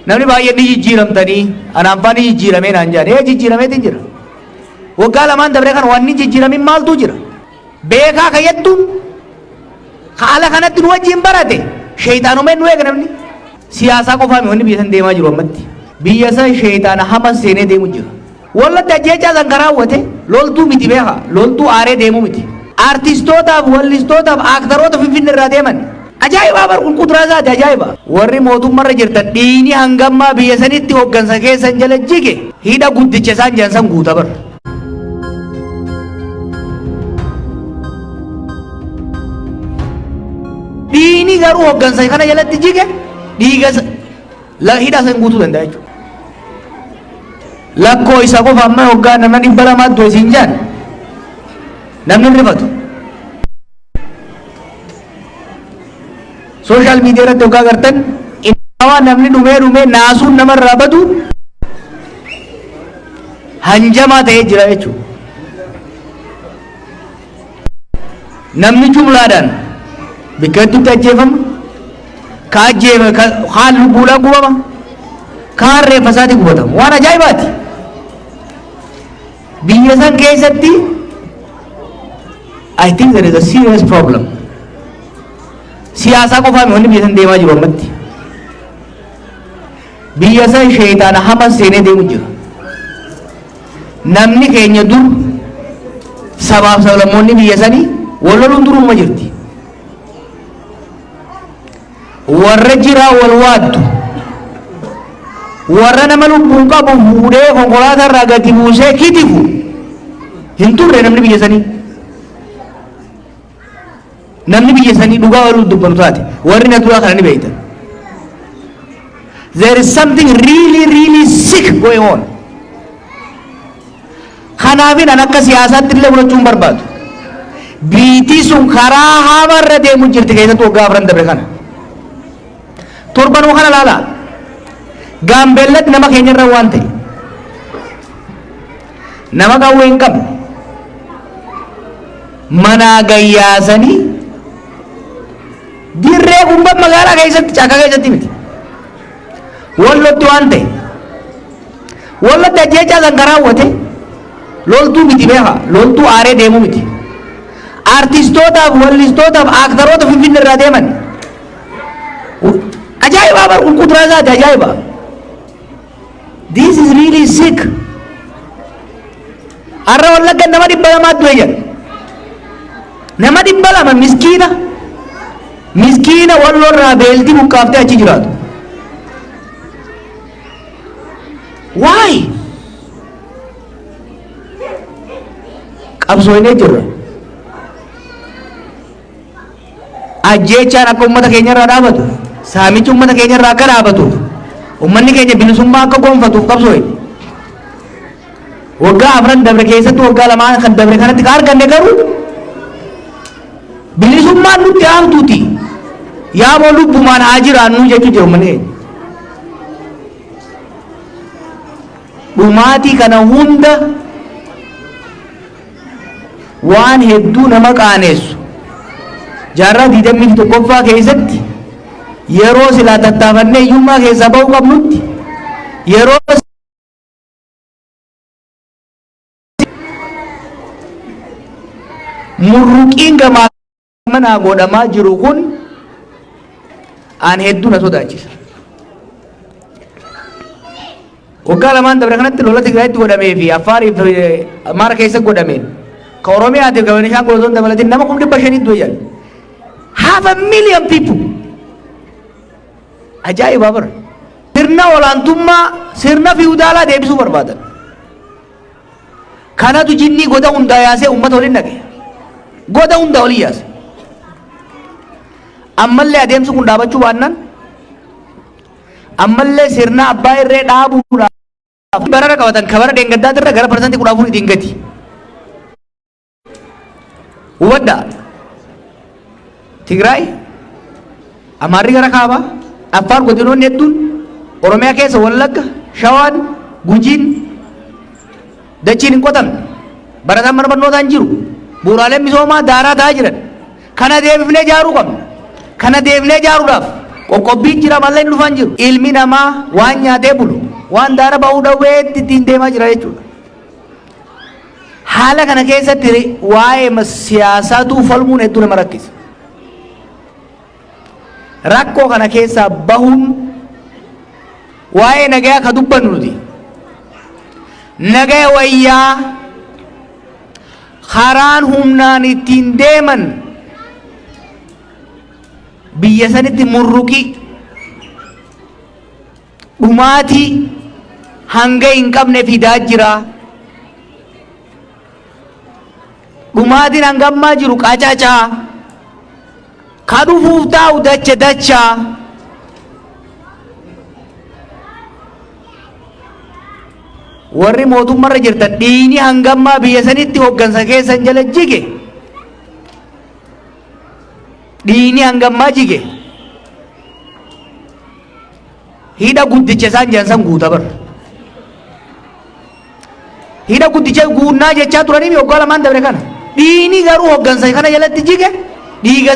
Namni baay'een ni jijjiiramtanii anaan faa ni jijjiiramee naan jedhan. Ee, jijjiirameetiin jira. Waggaa lamaan dabre kana wanni jijjiiramin maaltu jira? Beekaa kayyattuun haala kanatti nu wajjin barate sheeyxaanumeen nu eega namni. Siyaasaa qofaami wanni biyya san deemaa jiru ammatti. Biyya san sheeyxaana hama seenee deemu jira. Wallatti ajjeechaa san kan raawwate loltuu miti beekaa. Loltuu aaree deemu miti. Artistootaaf, wallistootaaf, aaktaroota Finfinne irraa deeman. Ajaa'ibaa bar kun kuduraa isaati ajaa'iba. Warri mootummarra jirtan dhiigni hangammaa biyya sanitti hooggansa keessan jala jige hidha guddicha isaan jedhan san guuta bar. Dhiigni garuu hooggansa kana jalatti jige dhiiga hidha san guutuu danda'a jechuudha. Lakkoo isa qofa amma hoggaa nama 200 du'e siin jedhan namni hin rifatu. Sooshaal miidiyaa irratti hoggaa agartan qindaawaa namni dhumee dhumee naasuun namarraa badu hanjamaa ta'ee jira jechuudha. Namni jumlaadhaan bakka hedduutti ajjeefama. Ka ajjeefa kaan lubbuudhaan gubama. Kaan reeffa isaatii gubatama. Waan ajaa'ibaati. Biyya san keessatti I think there is a serious problem. Siyaasaa qofaami wanni biyya san deemaa jiru ammatti. Biyya san sheeyxaana hama seenee deemu jira. Namni keenya dur sabaaf sablammoonni biyya sanii wal loluun duruma jirti. Warra jiraa wal waaddu. Warra nama lubbuun qabu fuudhee konkolaataa irraa gadi buusee kitifu hin turre namni biyya sanii. Namni biyya sanii dhugaa waluu dubbanu taate warri na duraa kana ni beektan. There is something really, really sick going on. Kanaafin an akka siyaasaatti illee fudhachuu hin barbaadu. Biitii sun karaa hamarra deemu jirti keessattuu waggaa 4 dabre kana. Torbanuu kana laalaa. Gaambeellatti nama keenyarra waan ta'e. Nama qawwee hin qabne. Manaa gayyaasanii dirree gubbaa magaalaa keessatti caakkaa keessatti miti. Wallotti waan ta'e. Wallotti ajjeechaa san kan raawwate loltuu miti beekaa. Loltuu aaree deemu miti. Artistootaaf, wallistootaaf, aaktaroota Finfinne irraa deeman. Ajaa'ibaa bar kun kuduraa isaati ajaa'iba. This is really sick. Har'a Wallagga nama 200 du'e jedha. Nama 200 miskiina. Miskiina Wallorraa beelti buqqaaftee achi jiraatu. Why? Qabsooynee jirra. Ajjeechaan akka uummata keenya irraa dhaabatuuf, saamichi uummata keenya irraa akka dhaabatuuf, uummanni keenya bilisummaa akka gonfatuuf qabsooyne. Waggaa 4 dabre keessatti waggaa 2 kan dabre kanatti kan arganne garuu bilisummaan nutti haamtuuti. Yaamoo lubbumaan haa jiraannu jechuu jira uummanni keenya. Dhumaatii kana hunda waan hedduu nama qaaneessu jaarraa 21ffaa keessatti yeroo silaa tattaafannee hiyyummaa keessaa ba'uu qabnutti yeroo murruqiin gamaa manaa godhamaa jiru kun aan hedduu na sodaachisa. Waggaa 2n dabre kanatti lola Tigraayitti godhamee fi Affaarii fi Amaara keessa godhameen ka Oromiyaatiif ka Beenishaangul osoo hin dabalatin nama 500,000 du'e jedhan. Half a million people. Ajaa'iba bara. Sirna olaantummaa sirna fiwudaalaa deebisuu barbaadan. Kanatu jinnii goda hundaa yaasee uummata waliin dhaqe. Goda hundaa waliin yaase. Ammallee adeemsi kun dhaabachuu baannaan ammallee sirna abbaa irree dhaabuudhaaf barara qabatan kabara dheengaddaatirra gara 14% ittiin gati. Hubadhaa. Tigraay, Amaarri gara kaabaa, Affaar godinoonni hedduun, Oromiyaa keessa Wallagga, Shawaan, Gujiin dachiin hin qotamne. Barataan mana barnootaa hin jiru. Bu'uuraaleen misoomaa daaraa ta'aa jiran. Kana deebifnee ijaaruu qabna. Kana deebifnee ijaaruudhaaf Qoqqobbiin jira malee hin dhufan jiru. Ilmi namaa waan nyaatee bulu, waan daara ba'uu dhawweetti ittiin deemaa jira jechuudha. Haala kana keessatti waa'ee siyaasaatu falmuun hedduu nama rakkisa. Rakkoo kana keessaa bahuun waa'ee nagayaa ka dubbannu nuti. Nagaya wayyaa karaan humnaan ittiin deeman biyya sanitti murruqii dhumaatii hanga hin qabne fidaa jira. Dhumaatiin hanga ammaa jiru qacacaa. Ka dhufuuf taa'u dacha dachaa. Warri mootummarra jirtan dhiigni hanga ammaa biyya sanitti hoggansa keessan jala jige. Dhiigni hanga ammaa jige. Hidha guddicha isaan jedhan san guuta bara. Hidha guddicha guunnaa jechaa turanii waggaa lamaan dabre kana. Dhiigni garuu hoggansa kana jalatti jige dhiiga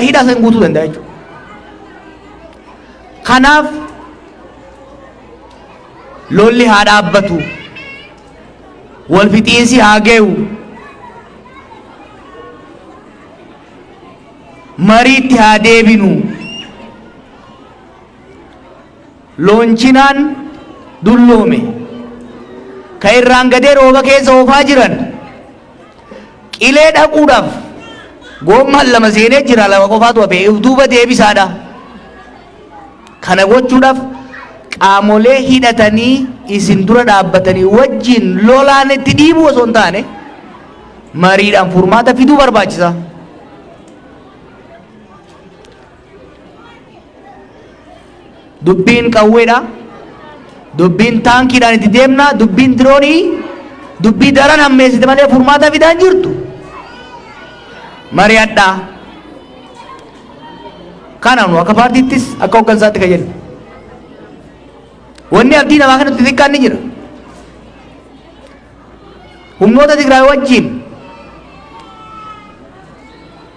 hidha san guutuu danda'a jechuudha. Kanaaf lolli haa dhaabbatu. Wal fixiinsi haa ge'u. Mariitti haa deebinu. Loonchinaan dulloome ka irraan gadee rooba keessa oofaa jiran qilee dhaquudhaaf goommaan lama seenee jira, lama qofaatu hafe, if duuba deebisaadha. Kana gochuudhaaf qaamolee hidhatanii isin dura dhaabbatanii wajjin lolaan itti dhiibuu osoo hin taane mariidhaan furmaata fiduu barbaachisa. Dubbiin qawweedha. Dubbiin taankiidhaan itti deemna. Dubbiin diroonii dubbii daran hammeessite malee furmaata fidaan jirtu. Mari'adhaa. Kana nu akka paartiittis akka hooggansaatti kan jennu. Wanni abdii namaa kanatti xixiqqaan ni jira. Humnoota Tigraay wajjin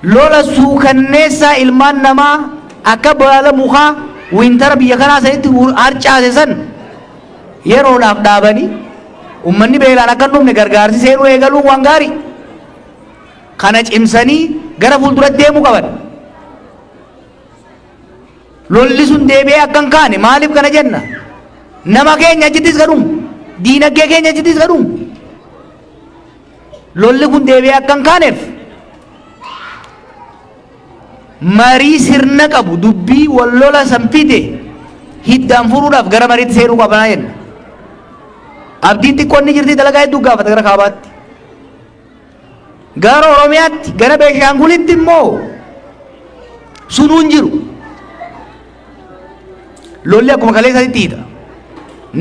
lola suukanneessaa ilmaan namaa akka baala mukaa wintara biyya kanaa sanitti harcaase san yeroodhaaf dhaabanii ummanni beelaan akka hin dhumne gargaarsi seenuu eegaluun waan gaarii. Kana cimsanii gara fuulduratti deemuu qaban. Lolli sun deebi'ee akka hin kaane maaliif kana jenna? Nama keenya achittis gadhuun, diinagdee keenya achittis gadhuun. Lolli kun deebi'ee akka hin kaaneef marii sirna qabu, dubbii wal lola san fide hiddaan furuudhaaf gara mariitti seenuu qabnaa jenna. Abdiin xiqqoon ni jirti, dalagaa hedduu gaafata gara kaabaatti. Gara Oromiyaatti, gara Beeshaangulitti immoo sunuu hin jiru. Lolli akkuma kaleessaatti hiita.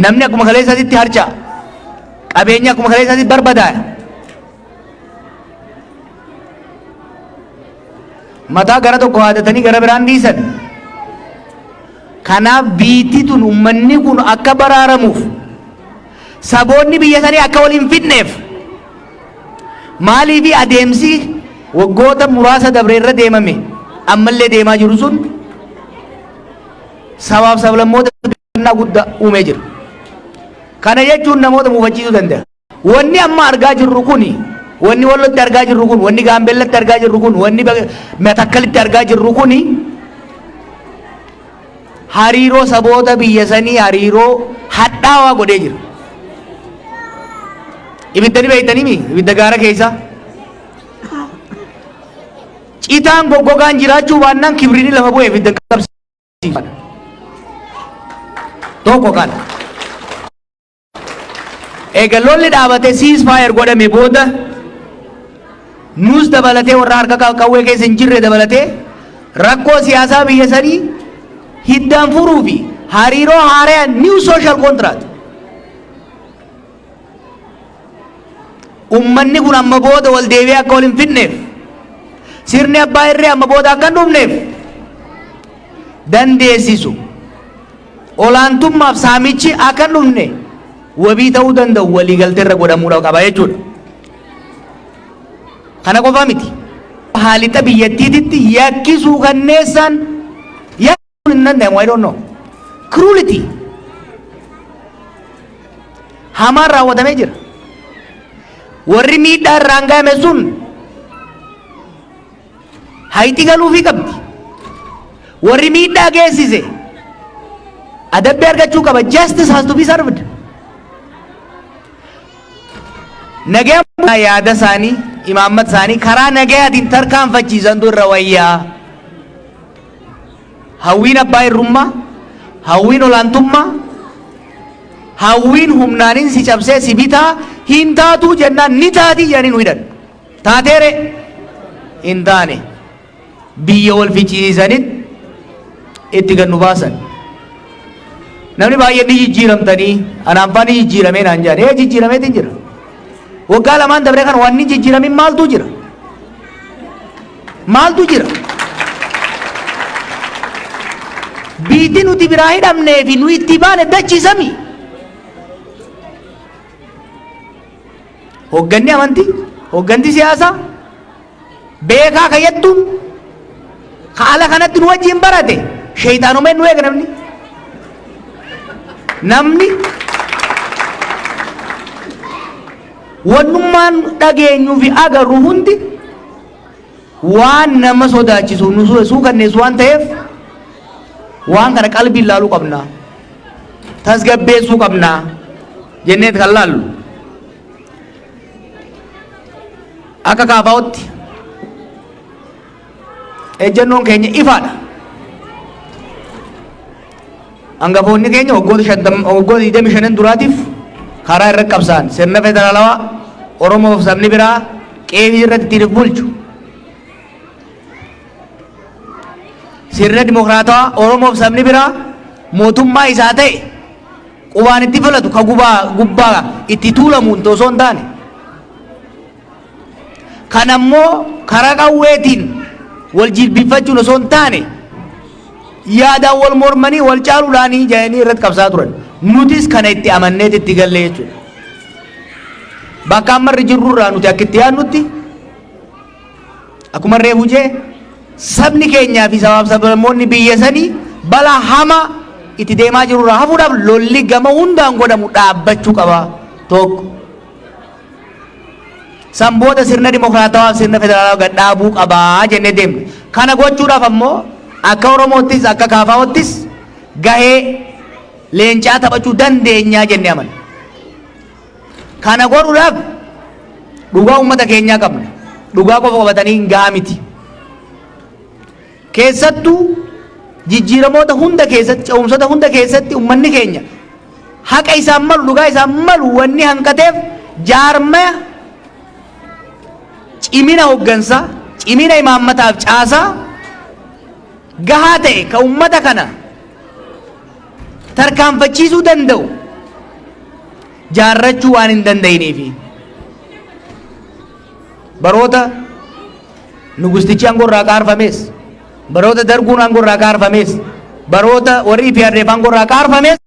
Namni akkuma kaleessaatti harca'a. Qabeenya akkuma kaleessaatti barbadaaya. Mataa gara tokko haadatanii gara biraan dhiisan. Kanaaf biitti tun ummanni kun akka baraaramuuf, saboonni biyya sanii akka wal hin fidneef, maaliifi adeemsi waggoota muraasa dabre irra deemame ammallee deemaa jiru sun sabaaf sablammoota guddaa uumee jira. Kana jechuun namoota muufachiisuu danda'a. Wanni amma argaa jirru kuni, wanni Wallotti argaa jirru kun, wanni Gaambeellatti argaa jirru kun, wanni Matakkalitti argaa jirru kuni hariiroo saboota biyya sanii hariiroo hadhaawaa godhee jira. Ibidda ni beektanii mi? Ibidda gaara keessa. Citaan goggogaan jiraachuu baannaan kibriini lafa bu'ee ibidda hin qabsiisu. Tokko kana. Eega lolli dhaabate, ceasefire godhame booda, nus dabalatee, warra harka qawwee keessa hin jirre dabalatee, rakkoo siyaasaa biyya sanii hiddaan furuu fi hariiroo haaraa, new social contract, ummanni kun amma booda wal deebi'ee akka wal hin fidneef, sirni abbaa irree amma booda akka hin dhufneef dandeessisu, olaantummaaf saamichi akka hin dhufne wabii ta'uu danda'u waliigaltee irra godhamuudha qaba jechuudha. Kana qofaa miti. Haalixa biyyattiititti yakki suukanneessaan yakka. Hin danda'amu. I don't know. Cruelty hamaan raawwatamee jira. Warri miidhaa irraan gahame sun hayti galuufii qabdi. Warri miidhaa geessise adabbii argachuu qaba. Justice has to be served. Nagaya yaada isaanii, imaammata isaanii karaa nagayaatiin tarkaanfachiisantu irra wayyaa. Hawwiin abbaa irrummaa, hawwiin olaantummaa, hawwiin humnaanin si cabsee si bitaa hin taatuu jennaan ni taatii jedhanii nu hidhan. Taateere hin taane. Biyya wal ficciisanitti itti gad nu baasan. Namni baay'een ni jijjiiramtanii, anaan faa ni jijjiiramee naan jedhan. Ee, jijjiirameetiin jira. Waggaa lamaan dabree kan wanni jijjiiramin maaltu jira? Maaltu jira? Biitti nuti biraa hidhamnee fi nu itti baane dachiisami. Hogganni amantii, hogganti siyaasaa, beekaa kayyattuun ka ala kanatti nu wajjin barate sheeyxaanumeen nu eega namni. Namni wannummaan dhageenyuu fi agarru hundi waan nama sodaachisu nu suukanneessu waan ta'eef, waan kana qalbiin laaluu qabna. Tasgabbeessuu qabna jenneet kan laallu. Akka KFOtti ejjennoon keenya ifaadha. Hangafoonni keenya waggoota 50, waggoota 25 duraatiif karaa irra qabsaan sirna federaalawaa Oromoof sabni biraa qe'ee irratti ittiin of bulchu, sirna dimokiraatawaa Oromoof sabni biraa mootummaa isaa ta'e qubaan itti filatu, ka gubaa gubbaa itti tuulamuun osoo hin taane, kan ammoo karaa qawweetiin wal jilbifachuun osoo hin taane, yaadaan wal mormanii wal caaluudhaanii jedhanii irratti qabsaa turan. Nutis kana itti amanneet itti galle jechuudha. Bakka amma irra jirrurraa nuti akka itti yaadnutti, akkuma reefu jee, sabni keenyaa fi sabaaf sablammoonni biyya sanii balaa hamaa itti deemaa jirurraa hafuudhaaf lolli gama hundaan godhamu dhaabbachuu qaba tokko. San booda sirna dimokiraatawaa fi sirna federaalawaa gad dhaabuu qabaa jennee deemna. Kana gochuudhaaf ammoo akka Oromoottis akka KFOttis gahee leencaa taphachuu dandeenyaa jennee amanna. Kana godhuudhaaf dhugaa uummata keenyaa qabna. Dhugaa qofa qabatanii hin gahaa miti. Keessattuu jijjiiramoota hunda keessatti, ce'umsota hunda keessatti uummanni keenya haqa isaan malu, dhugaa isaan malu wanni hanqateef jaarmaya cimina hoggansaa, cimina imaammataaf caasaa gahaa ta'e ka uummata kana tarkaanfachiisuu danda'u jaarrachuu waan hin danda'iniifi. Baroota nugustichi aangoo irraa kaarfames, baroota darguun aangoo irraa kaarfames, baroota warri EPRDF aangoo irraa kaarfames.